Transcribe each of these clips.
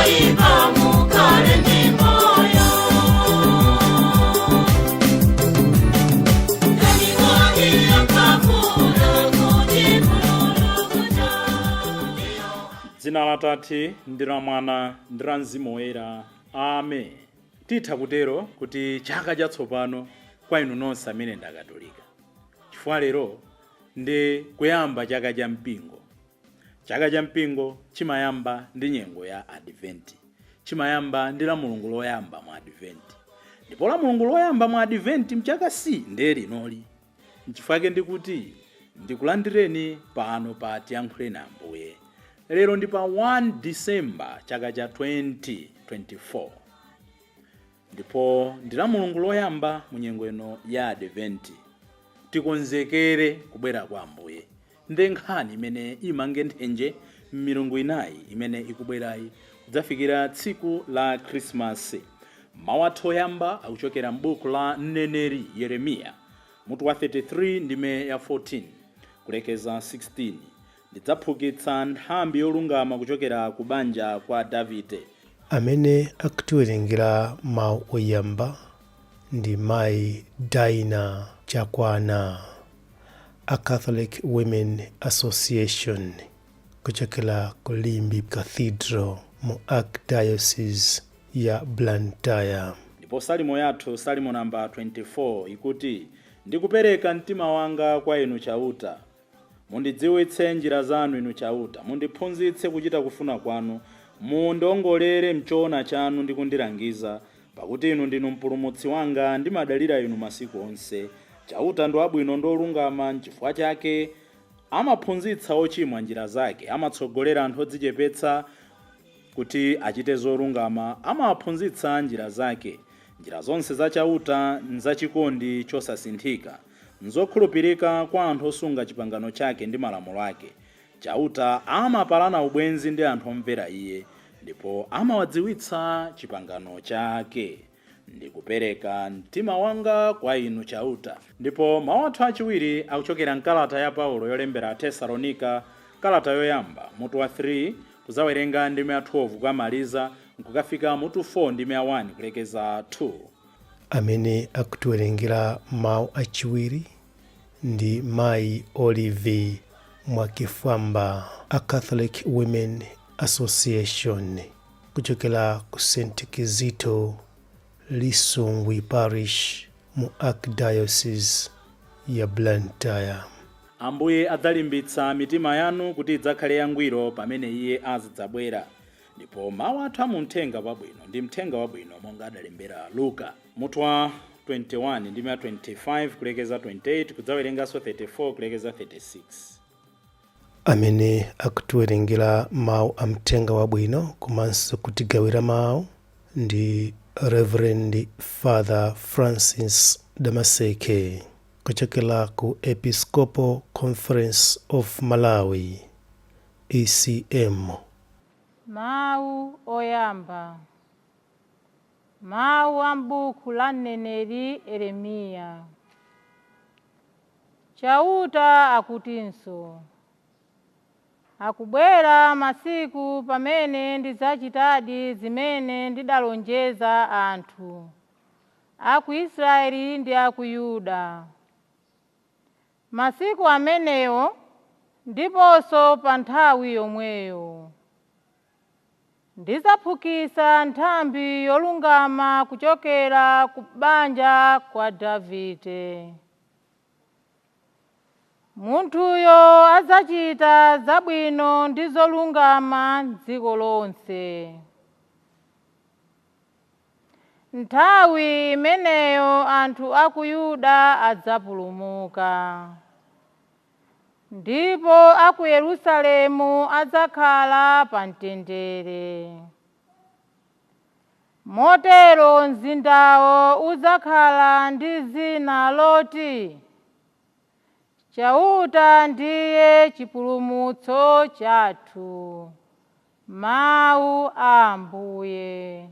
Oipa mukhale ndi moyo. Daniwani akafuna kuti mulungu. Dzina la Tate ndi la Mwana ndi la Mzimu Woyera, amen. Titha kutero kuti chaka chatsopano kwa inu nonse amene ndi Akatolika, chifukwa lero ndi kuyamba chaka cha mpingo. Chaka cha mpingo chimayamba ndi nyengo ya Adventi, chimayamba ndi la Mulungu loyamba mu Adventi, ndipo la Mulungu loyamba mu Adventi mchaka C ndiye linoli. Nchifukwa chake ndikuti ndikulandireni pano pa Tiyankhuleni Ambuye. Lero ndi pa 1 Disemba chaka cha 2024, ndipo ndi la Mulungu loyamba mu nyengo ino ya Adventi. Tikonzekere kubwera kwa Ambuye ndi nkhani imene imange nthenje m'milungu inayi imene ikubwerayi kudzafikira tsiku la Khrisimasi. Mawu athu oyamba akuchokera m'buku la mneneri Yeremiya, mutu wa 33, ndime ya 14 kulekeza 16: "Ndidzaphukitsa nthambi yolungama kuchokera ku banja kwa Davide." Amene akutiwerengera mawu oyamba ndi Mayi Daina Chakwana, a Catholic Women Association kuchokera ku Limbe Cathedral mu Archdiocese ya Blantyre. Ndipo salimo yathu, salimo namba 24, ikuti: "Ndikupereka mtima wanga kwa inu Chauta. Mundidziwitse njira zanu, inu Chauta. Mundiphunzitse kuchita kufuna kwanu. Mundiongolere mchoona chanu ndi kundilangiza, pakuti inu ndinu mpulumutsi wanga, ndimadalira inu masiku onse. Chauta ndi wabwino ndi olungama, nchifukwa chake amaphunzitsa ochimwa njira zake. Amatsogolera anthu odzichepetsa kuti achite zolungama, amawaphunzitsa njira zake. Njira zonse za Chauta nzachikondi chosasinthika, nzokhulupirika kwa anthu osunga chipangano chake ndi malamulo ake. Chauta amapalana ubwenzi ndi anthu omvera iye, ndipo amawadziwitsa chipangano chake. Ndikupereka mtima wanga kwa inu Chauta." Ndipo mawu athu achiwiri akuchokera mkalata ya Paulo yolembera Atesalonika, kalata yoyamba, mutu wa 3, kuzawerenga ndime ya 12 kukamaliza nkukafika mutu 4, ndime ya 1 kulekeza 2. Amene akutiwerengera mawu achiwiri ndi Mayi Olive Mwakifwamba, a Catholic Women Association kuchokera ku St Kizito Lisungwi Parish mu Archdiocese ya Blantyre. "Ambuye adzalimbitsa mitima yanu kuti idzakhale yangwiro pamene iye azidzabwera." Ndipo mawu athu amumthenga wabwino ndi mthenga wabwino monga adalembera Luka, mutu wa 21, ndime ya 25 kulekeza 28, kudzawerenganso 34 kulekeza 36. Amene akutiwerengera mawu a mthenga wabwino komanso kutigawira mawu ndi Reverend Father Francis Damaseke kuchokera ku Episcopal Conference of Malawi, ECM. Mawu oyamba, mawu a m'buku la mneneri Yeremiya. Chauta akutinso: "Akubwera masiku pamene ndidzachitadi zimene ndidalonjeza anthu a ku Israeli ndi a ku Yuda. Masiku amenewo ndiponso pa nthawi yomweyo ndidzaphukitsa nthambi yolungama kuchokera ku banja kwa Davide. Munthuyo adzachita zabwino ndi zolungama m'dziko lonse. Nthawi imeneyo anthu a ku Yuda adzapulumuka, ndipo a ku Yerusalemu adzakhala pa mtendere. Motero mzindawo udzakhala ndi dzina loti Chauta ndiye chipulumutso chathu." Mawu a Ambuye.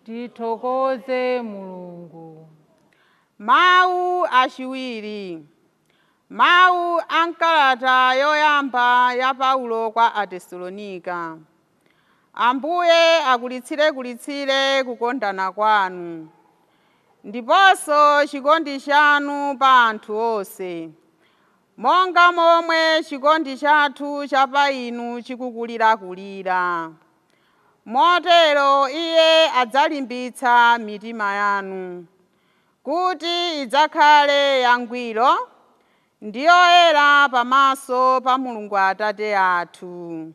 Tithokoze Mulungu. Mawu achiwiri, mawu a mkalata yoyamba ya Paulo kwa Atesalonika. Ambuye akulitsirekulitsire kukondana kwanu ndiponso chikondi chanu pa anthu onse, monga momwe chikondi chathu cha pa inu chikukulirakulira. Motero iye adzalimbitsa mitima yanu kuti idzakhale yangwiro ndi yoyera pamaso pa Mulungu Atate athu,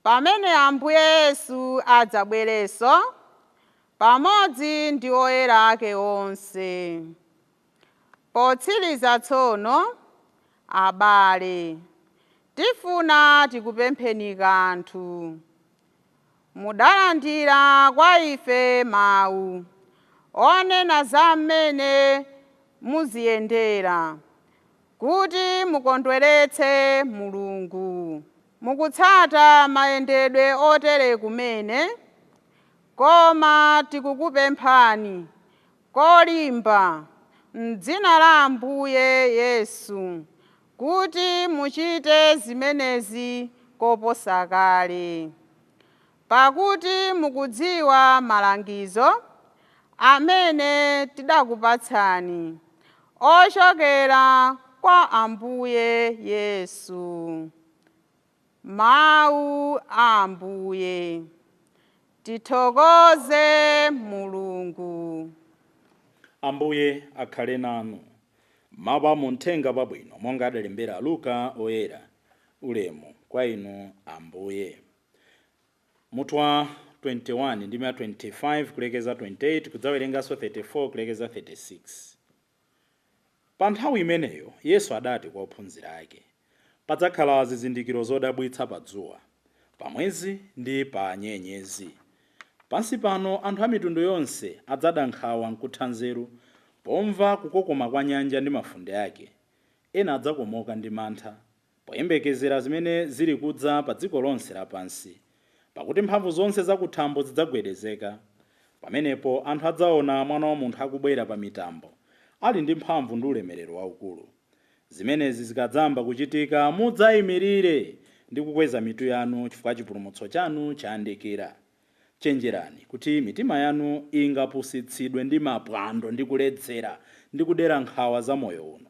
pamene Ambuye Yesu adzabwerenso pamodzi ndi oyera ake onse. Potsiriza tsono, abale, tifuna tikupempheni kanthu. Mudalandira kwa ife mawu onena za mmene muziyendera kuti mukondweretse Mulungu, mukutsata mayendedwe otere kumene, koma tikukupemphani kolimba m'dzina la Ambuye Yesu kuti muchite zimenezi koposa kale, pakuti mukudziwa malangizo amene tidakupatsani ochokera kwa Ambuye Yesu. Mawu a Ambuye. Tithokoze Mulungu. Ambuye akhale nanu. Mawu a muthenga wabwino monga adalembera Luka oyera. Ulemu kwa inu, Ambuye. Mutu wa 21, ndime ya 25 kulekeza 28, kudzawerenganso 34 kulekeza 36. Pa nthawi imeneyo Yesu adati kwa ophunzira ake, "Padzakhala zizindikiro zodabwitsa pa dzuwa, pa mwezi ndi pa nyenyezi. Pansi pano anthu a mitundu yonse adzada nkhawa nkutha nzeru pomva kukokoma kwa nyanja ndi mafunde ake. Ena adzakomoka ndi mantha poyembekezera zimene zili kudza pa dziko lonse lapansi, pakuti mphamvu zonse zakuthambo zidzagwedezeka. Pamenepo anthu adzaona Mwana wa Munthu akubwera pa mitambo ali ndi mphamvu ndi ulemerero waukulu. Zimenezi zikadzamba kuchitika, mudzayimirire ndi kukweza mitu yanu, chifukwa chipulumutso chanu chayandikira. Chenjerani kuti mitima yanu ingapusitsidwe ndi mapwando ndi kuledzera ndi kudera nkhawa za moyo uno,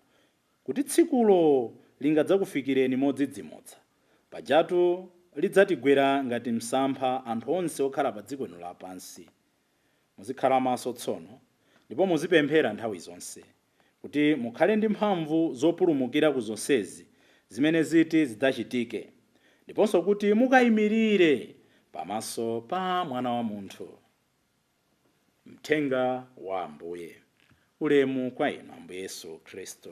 kuti tsikulo lingadzakufikireni modzidzimutsa. Pajatu lidzatigwera ngati msampha anthu onse okhala pa dziko lino lapansi. Muzikhala maso tsono, ndipo muzipemphera nthawi zonse, kuti mukhale ndi mphamvu zopulumukira ku zonsezi zimene ziti zidzachitike, ndiponso kuti mukayimirire pamaso pa Mwana wa Munthu." Mthenga wa Ambuye. Ulemu kwa inu, Ambuye Yesu Khristu.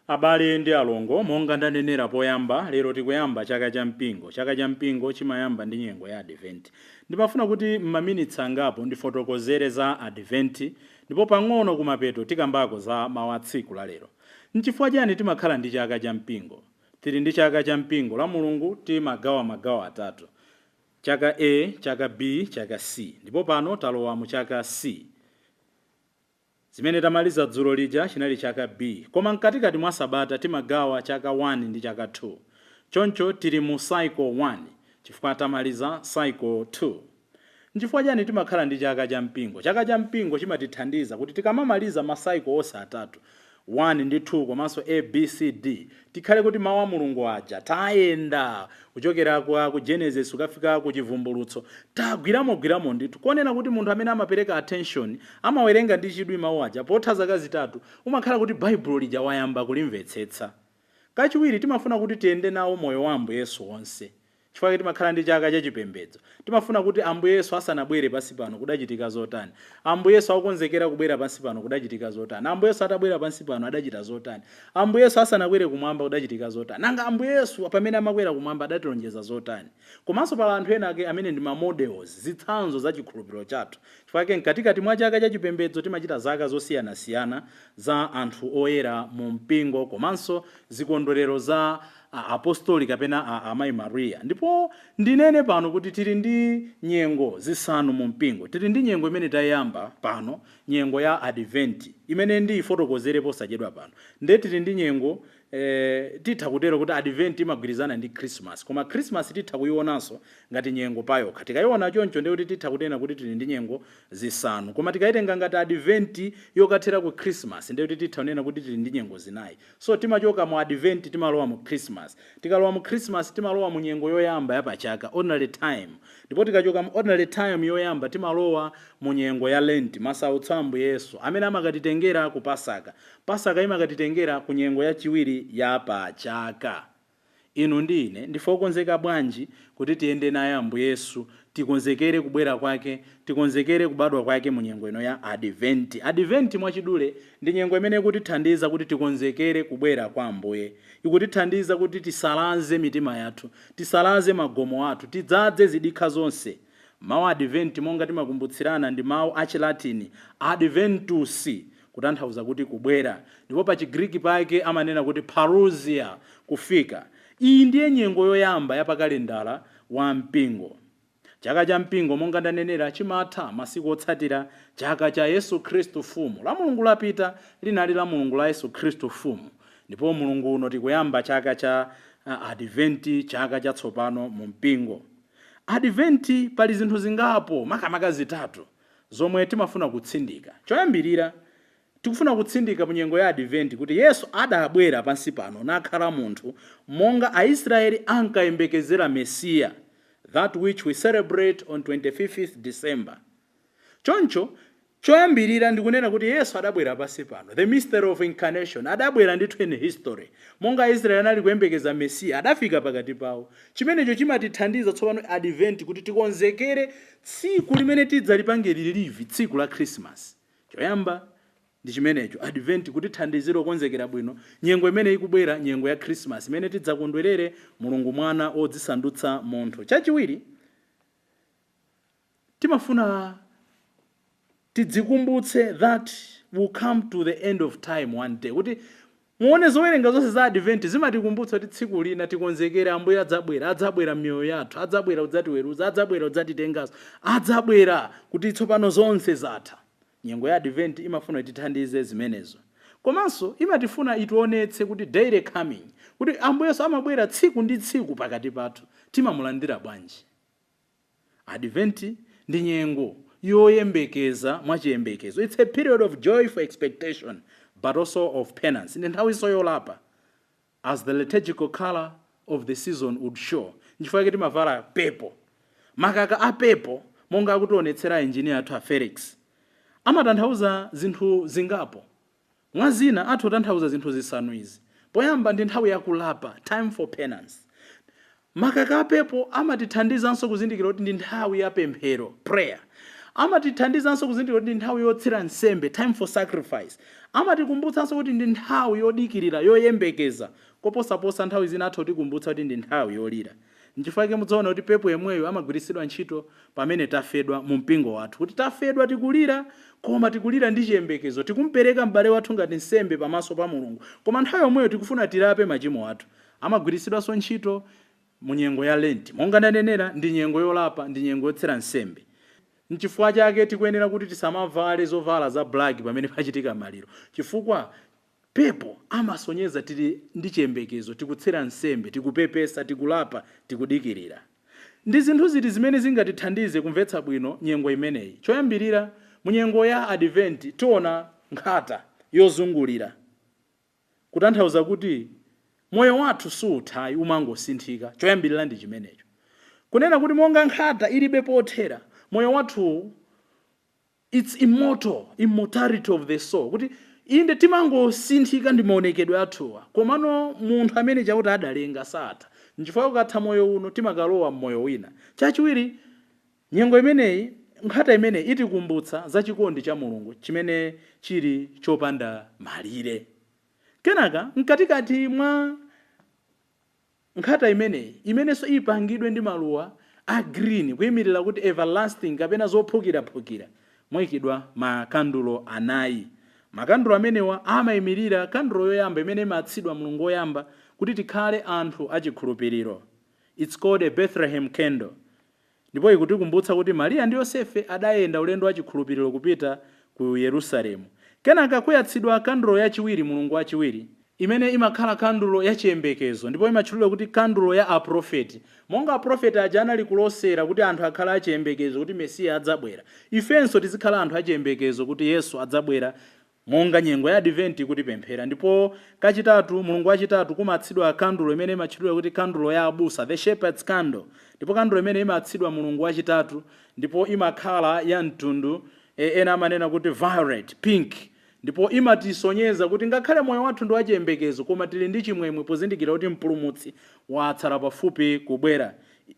Abale ndi alongo, monga ndanenera poyamba, lero tikuyamba chaka cha mpingo. Chaka cha mpingo chimayamba ndi nyengo ya Adventi. Ndimafuna kuti m'maminitsi angapo ndifotokozere za Adventi, ndipo pang'ono kumapeto tikambako za mawu a tsiku la lero. Nchifukwa chani timakhala ndi chaka cha mpingo? Tili ndi chaka cha mpingo la Mulungu, timagawa magawo atatu: chaka A, chaka B, chaka C, ndipo pano talowa mu chaka C. Zimene tamaliza dzulo lija chinali chaka B, koma mkatikati mwa sabata timagawa chaka 1 ndi chaka 2. Choncho tili mu cycle 1 chifukwa tamaliza cycle 2. Nchifukwa chani timakhala ndi chaka cha mpingo? Chaka cha mpingo chimatithandiza kuti tikamamaliza ma cycle onse atatu, 1 ndi 2 komanso A, B, C, D, tikhale kuti mawu a Mulungu aja tayenda kuchokera ku Genesis kukafika ku Chivumbulutso, tagwiramogwiramo ndithu, kuonena kuti munthu amene amapereka attention, amawerenga ndi chidwi mawu aja, potha zaka 3 umakhala kuti Baibulo lija wayamba kulimvetsetsa. Kachiwiri, timafuna kuti tiyende nawo moyo wa Ambuye Yesu wonse. Chifukwa timakhala ndi chaka chachipembedzo, timafuna kuti Ambuye Yesu asanabwere pansi pano kudachitika zotani, Ambuye Yesu akukonzekera kubwera pansi pano kudachitika zotani, Ambuye Yesu atabwera pansi pano adachita zotani, Ambuye Yesu asanakwere kumwamba kudachitika zotani, nanga Ambuye Yesu pamene amakwera kumwamba adatilonjeza zotani. Komanso pala anthu ena ake amene ndi ma models, zitsanzo za chikhulupiriro chathu. Chifukwa mkatikati mwa chaka chachipembedzo timachita zaka zosiyanasiyana za anthu oyera mu mpingo, komanso zikondwerero za apostoli kapena amayi Mariya. Ndipo ndinene pano kuti tili ndi nyengo 5 mu mpingo. Tili ndi nyengo imene tayamba pano, nyengo ya Adventi, imene ndiyifotokozere posachedwa pano. Nde tili ndi nyengo titha kutero kuti Advent imagwirizana ndi Christmas, koma Christmas titha kuyionanso ngati nyengo payokha. Tikayiona choncho, ndiye kuti titha kunena kuti tili ndi nyengo zisanu, koma tikayitenga ngati Advent yokathera ku Christmas, ndiye kuti titha kunena kuti tili ndi nyengo zinayi. So timachoka mu Advent, timalowa mu Christmas. Tikalowa mu Christmas, timalowa mu nyengo yoyamba yapachaka, Ordinary Time. Ndipo tikachoka mu Ordinary Time yoyamba, timalowa mu nyengo ya Lent, masautso a Ambuye Yesu amene amakatitengera ku Pasaka. Pasaka imakatitengera ku nyengo yachiwiri ya pachaka. Inu ndi ine ndife okonzeka bwanji kuti tiyende naye Ambuye Yesu, tikonzekere kubwera kwake, tikonzekere kubadwa kwake mu nyengo ino ya Advent? Advent mwachidule ndi nyengo imene ikutithandiza kuti tikonzekere kubwera kwa Ambuye. Ikutithandiza kuti tisalaze mitima yathu, tisalaze magomo athu, tidzadze zidikha zonse. Mawu Advent, monga timakumbutsirana, ndi mawu achilatini adventus, kutanthauza kuti kubwera, ndipo pa Chigriki pake amanena kuti parousia, kufika. Iyi ndiye nyengo yoyamba ya pakalendala wa mpingo. Chaka cha mpingo, monga ndanenera, chimatha masiku otsatira chaka cha Yesu Khristu Mfumu. La Mulungu lapita linali la Mulungu la Yesu Khristu Mfumu, ndipo Mulungu uno tikuyamba chaka cha Adventi, chaka chatsopano mu mpingo. Adventi pali zinthu zingapo, makamaka zitatu, zomwe timafuna kutsindika. Choyambirira, tikufuna kutsindika mu nyengo ya Adventi kuti Yesu adabwera pansi pano nakhala munthu monga Aisraeli ankayembekezera Mesiya, that which we celebrate on 25th December. Choncho choyambirira ndikunena kuti Yesu adabwera pansi pano, the mystery of incarnation. Adabwera ndithu in history monga Aisraeli anali kuyembekeza Mesiya, adafika pakati pawo. Chimenecho chimatithandiza tsopano Advent kuti tikonzekere tsiku limene tidzalipange live, tsiku la Christmas. Choyamba ndi chimenecho, Advent kutithandizira okonzekera bwino nyengo imene ikubwera, nyengo ya Christmas imene tidzakondwerere Mulungu Mwana odzisandutsa munthu. Chachiwiri, timafuna tidzikumbutse that will come to the end of time one day, kuti muone zowerenga zonse za Advent zimatikumbutsa kuti tsiku lina tikonzekere, Ambuye adzabwera. Adzabwera m'miyoyo yathu, adzabwera kudzatiweruza, adzabwera kudzatitenganso, adzabwera kuti tsopano zonse zatha. Nyengo ya Advent imafuna itithandize zimenezo, komanso imatifuna itionetse kuti daily coming, kuti Ambuyeso amabwera tsiku ndi tsiku pakati pathu. Timamulandira bwanji? Advent ndi nyengo yoyembekeza mwachiyembekezo. It's a period of joyful expectation but also of penance. Ndi nthawinso yolapa, as the liturgical color of the season would show. Nchifukwa chake timavala purple. Makaka a purple, monga akutionetsera engineer athu a Felix, amatanthauza zinthu zingapo. Mwa zina, athu kutanthauza zinthu zisanu izi. Poyamba, ndi nthawi yakulapa, time for penance. Makaka a purple amatithandizanso kuzindikira kuti ndi nthawi ya pemphero, prayer. Amatithandizanso kuzindikira kuti ndi nthawi yotsira nsembe, time for sacrifice. Amatikumbutsanso kuti ndi nthawi yodikirira, yoyembekeza. Koposaposa, nthawi zina atha kutikumbutsa kuti ndi nthawi yolira. Nchifukwa chake mudzaona kuti purple yemweyo amagwiritsidwa ntchito pamene tafedwa mu mpingo wathu, kuti tafedwa, tikulira, koma tikulira ndi chiyembekezo. Tikumpereka m'bale wathu ngati nsembe pamaso pa Mulungu, koma nthawi yomweyo tikufuna tilape machimo athu. Amagwiritsidwanso ntchito mu nyengo ya Lent. Monga ndanenera, ndi nyengo yolapa, ndi nyengo yotsera nsembe. Nchifukwa chake tikuyenera kuti tisamavale zovala za black pamene pachitika maliro, chifukwa purple amasonyeza tili ndi chiyembekezo, tikutsera nsembe, tikupepesa, tikulapa, tikudikirira. Ndi zinthu ziti zimene zingatithandize kumvetsa bwino nyengo imeneyi? Choyambirira, mu nyengo ya Advent tiona nkhata yozungulira, kutanthauza kuti moyo wathu suthayi, umangosinthika. Choyambirira ndi chimenecho, kunena kuti monga nkhata ilibe pothera, moyo wathu, it's immortal, immortality of the soul, kuti inde timangosinthika ndi maonekedwe athuwa, komano munthu amene Chakuti adalenga satha. Nchifukwa ukatha moyo uno, timakalowa mmoyo wina. Chachiwiri, nyengo imeneyi, nkhata imeneyi itikumbutsa za chikondi cha Mulungu chimene chili chopanda malire. Kenaka, mkatikati mwa nkhata imeneyi, imenenso ipangidwe ndi maluwa a green, kuyimirira kuti everlasting kapena zophukiraphukira, mwayikidwa makandulo anayi. Makandulo amenewa amayimirira kandulo yoyamba imene imayatsidwa Mulungu woyamba kuti tikhale anthu achikhulupiriro. It's called a Bethlehem candle, ndipo ikutikumbutsa kuti Mariya ndi Yosefe adayenda ulendo wa chikhulupiriro kupita ku Yerusalemu. Kenaka kuyatsidwa kandulo yachiwiri, Mulungu wachiwiri. Imene imakhala kandulo ya chiyembekezo, ndipo imatchulidwa kuti kandulo ya aprofeti. Monga aprofeti aja anali kulosera kuti anthu akhale achiyembekezo kuti Mesiya adzabwera, ifenso tizikhala anthu achiyembekezo kuti Yesu adzabwera, monga nyengo ya Adventi kutipemphera. Ndipo kachitatu, mulungu wachitatu, kumayatsidwa kandulo imene imatchulidwa kuti kandulo ya abusa, the shepherd's candle. Ndipo kandulo imene imayatsidwa mulungu wachitatu, ndipo imakhala ya mtundu ena amanena kuti violet, pink, ndipo imatisonyeza kuti ngakhale moyo wathu ndi wachiyembekezo, koma tili ndi chimwemwe pozindikira kuti Mpulumutsi watsala pafupi kubwera.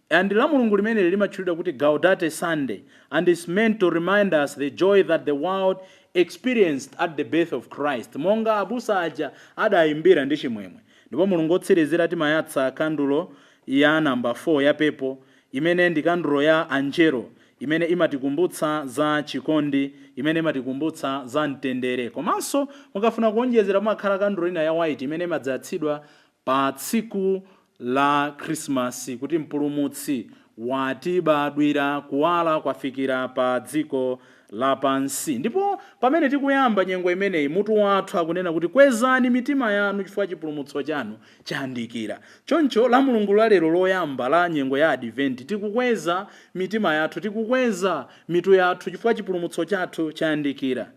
And la Mulungu limeneli limatchulidwa kuti Gaudete Sunday and is meant to remind us the joy that the world experienced at the birth of Christ, monga abusa aja adayimbira ndi chimwemwe. Ndipo mulungu otsirizira timayatsa kandulo ya namba 4 ya purple, imene ndi kandulo ya angelo, imene imatikumbutsa za chikondi, imene imatikumbutsa za mtendere. Komanso mukafuna kuonjezera, mumakhala kandulo ina ya white imene imadzayatsidwa pa tsiku la Krismasi, kuti Mpulumutsi watibadwira, kuwala kwafikira pa dziko lapansi. Ndipo pamene tikuyamba nyengo imeneyi, mutu wathu akunena kuti kwezani mitima yanu chifukwa chipulumutso chanu chayandikira. Choncho la Mulungu lalero loyamba la nyengo ya Adventi, tikukweza mitima yathu, tikukweza mitu yathu chifukwa chipulumutso chathu chayandikira.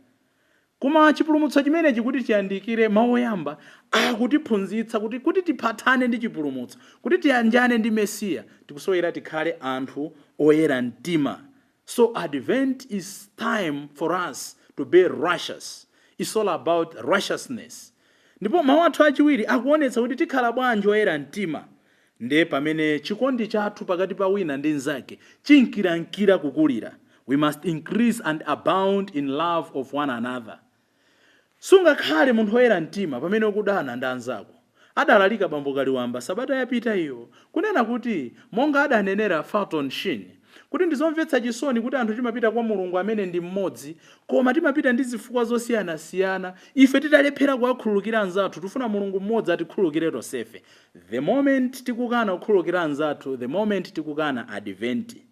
Koma chipulumutso chimenechi kuti chiyandikire, mawu oyamba akutiphunzitsa kuti tiphatane ndi chipulumutso, kuti tiyanjane ndi Mesiya, tikusowera tikhale anthu oyera mtima. So Advent is time for us to be righteous. It's all about righteousness. Ndipo mawu athu achiwiri akuonetsa kuti tikhala bwanji oyera mtima. Ndiye pamene chikondi chathu pakati pa wina ndi mnzake chinkirankira kukulira. We must increase and abound in love of one another. Sungakhale munthu woyera mtima pamene ukudana ndi anzako. Adalalika bambo Kaliwamba sabata yapita iyo kunena kuti, monga adanenera Fulton Sheen, kuti ndizomvetsa chisoni kuti anthu timapita kwa Mulungu amene ndi mmodzi, koma timapita ndi zifukwa zosiyanasiyana. Ife titalephera kuwakhululukira anzathu, tifuna Mulungu mmodzi atikhululukire tonsefe. The moment tikukana kukhululukira anzathu, the moment tikukana Adventi.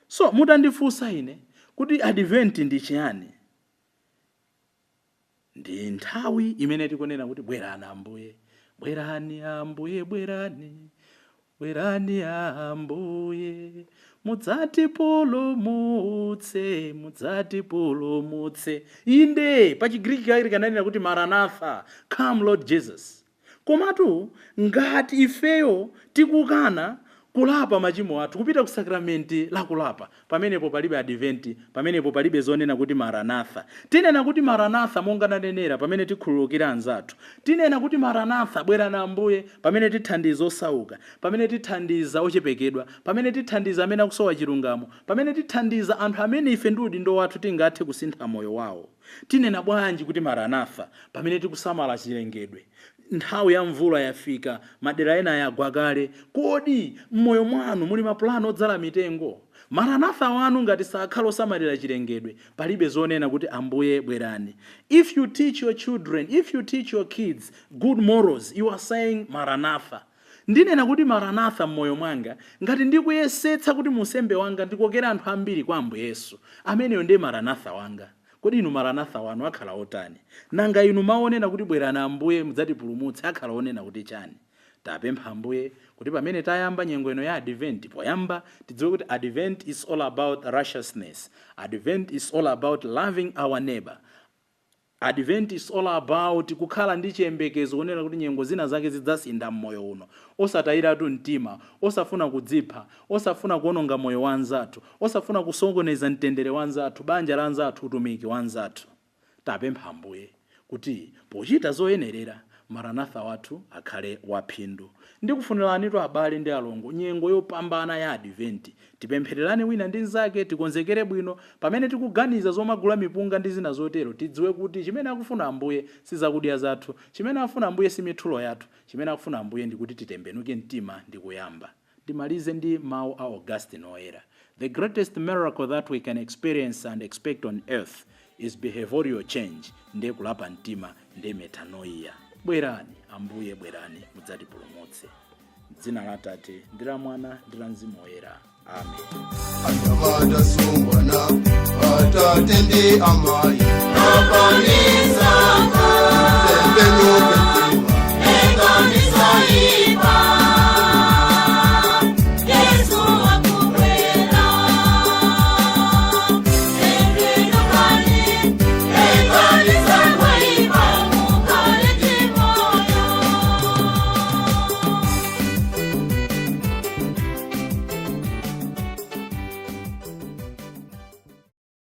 So mutandifunsa ine kuti Adventi ndi chiyani, ndi nthawi imene tikunena kuti bwerani Ambuye, bwerani Ambuye, bwerani, bwerani Ambuye, mudzatipulumutse, mudzatipulumutse. Inde, pa Chigriki kake kananena kuti Maranatha, come Lord Jesus. Komatu ngati ifeyo tikukana kulapa machimo athu, kupita ku sakramenti la kulapa, pamenepo palibe Adventi, pamenepo palibe zonena kuti Maranatha. Tinena kuti Maranatha, monga nanenera, pamene tikhululukira anzathu. Tinena kuti Maranatha, bwerani Ambuye, pamene tithandiza osauka, pamene tithandiza ochepekedwa, pamene tithandiza amene akusowa chilungamo, pamene tithandiza anthu amene ife ndi udindo wathu tingathe kusintha moyo wawo. Tinena bwanji kuti Maranatha pamene tikusamala chilengedwe? Nthawi ya mvula yafika, madera ena yagwa kale. Kodi m'moyo mwanu muli mapulani odzala mitengo? Maranatha wanu ngati sakhala osamalira chilengedwe, palibe zonena kuti Ambuye bwerani. If you teach your children, if you teach your kids good morals, you are saying Maranatha. Ndinena kuti Maranatha m'moyo mwanga ngati ndikuyesetsa kuti musembe wanga ndikokera anthu ambiri kwa Ambuye Yesu. Ameneyo ndiye Maranatha wanga. Kodi inu Maranatha wanu akhala otani? Nanga inu maonena kuti bwerani Ambuye mudzatipulumutse akhala onena kuti chani? Tapempha Ambuye kuti pamene tayamba nyengo ino ya Advent, poyamba tidziwe kuti Advent is all about righteousness. Advent is all about loving our neighbor. Advent is all about kukhala ndi chiyembekezo kunena kuti nyengo zina zake zidzasintha m'moyo uno, osatayiratu mtima, osafuna kudzipha, osafuna kuononga moyo wa anzathu, osafuna kusokoneza mtendere wa anzathu, banja la anzathu, utumiki wa anzathu. Tapempha Ambuye kuti pochita zoyenerera, Maranatha wathu akhale waphindu. Ndikufuniranitu, abale ndi alongo, nyengo yopambana ya Adventi. Tipemphererane wina ndi mnzake, tikonzekere bwino. Pamene tikuganiza zomagula mipunga ndi zina zotero, tidziwe kuti chimene akufuna Ambuye si zakudya zathu, chimene akufuna Ambuye si mithulo yathu, chimene akufuna Ambuye ndikuti titembenuke mtima ndi kuyamba. Ndimalize ndi mawu a Augustine Oyera: "The greatest miracle that we can experience and expect on earth is behavioral change." Ndiye kulapa mtima, ndiye metanoia. Bwerani Ambuye, bwerani mudzatipulumutse. Dzina la Tate ndi la Mwana ndi la Mzimu Woyera, amen. Anyamata, sungwana, atate ndi amayi, tembenuke.